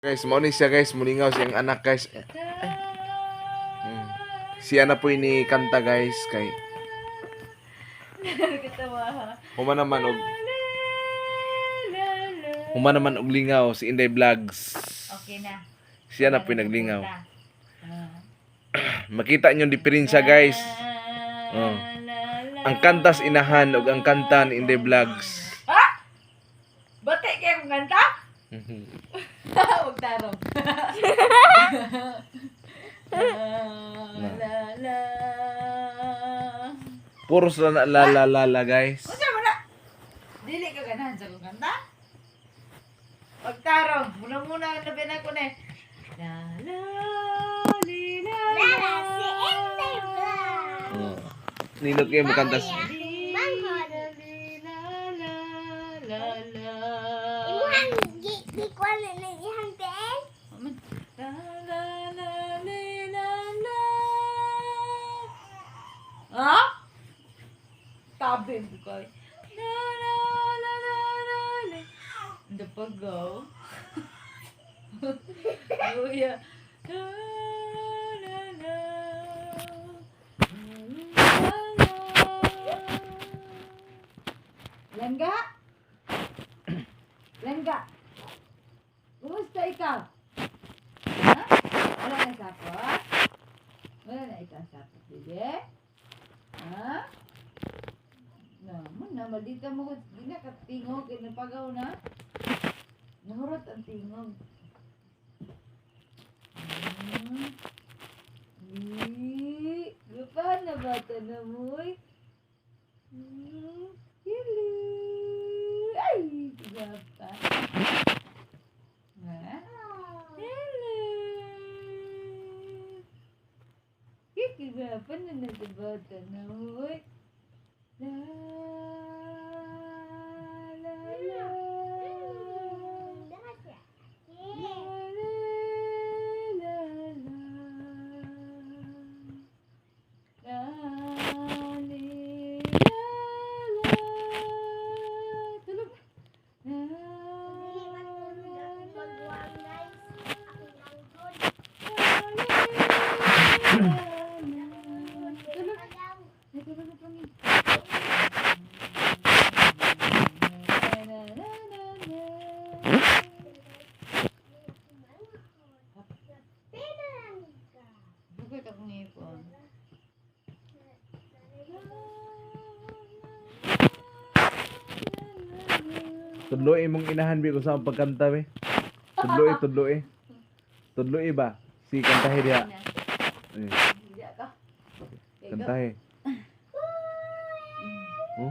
Guys, mao ni siya, guys, mulingaw siyang anak, guys. Siya na po ni kanta, guys, kay Nakakatawa. Human naman og lingaw si Inday Vlogs. Okay na. Siya na po naglingaw. Ah. Makita niyo ang diferensya, guys. Oh. Ang kanta sa inahan ug ang kanta ni Inday Vlogs. Ha? Bate kaya kung kanta? Huwag tarong. La, la, la. Puro sila na la la la la, guys. Unsa man na? Dili ka ganahan sa kong kanta? Pagtarong, muna-muna na ba ko na eh. La la li la la. Lara, si Inday Vlog. Oh. Nindot kayo makanta. Li la li la la la la. Imuhang gikuan na ng ihang tiil. La la la li la la. Ha? Tabi mo kay. La la la la la la. Hindi pa go. Oh yeah. La la la. La la. Langga? Langga? Kumusta ikaw? Ha? Wala na sapot? Wala na ikaw sapot, bebe? Ha? Na, mo na, maldita mo ko. Di na katingog, kinapagaw na. Nahurot ang tingog. Eh, lupa na bata na mo'y. Hello. Ay, gapa. Ha? Hello. Kikigapa na natabata na mo'y. La, la, la. La, la, la, la. La, li, la, la. Tulog. La, la, la. Tulog. Natulog na kami. Na, na, na, na. Bukit akong ngipon. Tudloy imong inahan bi kung saan pagkanta be. Tudloy, tudloy. Tudloy ba? Si kantahe diha. Eh, Hindi ka. Okay, go. Kantahe. Oh?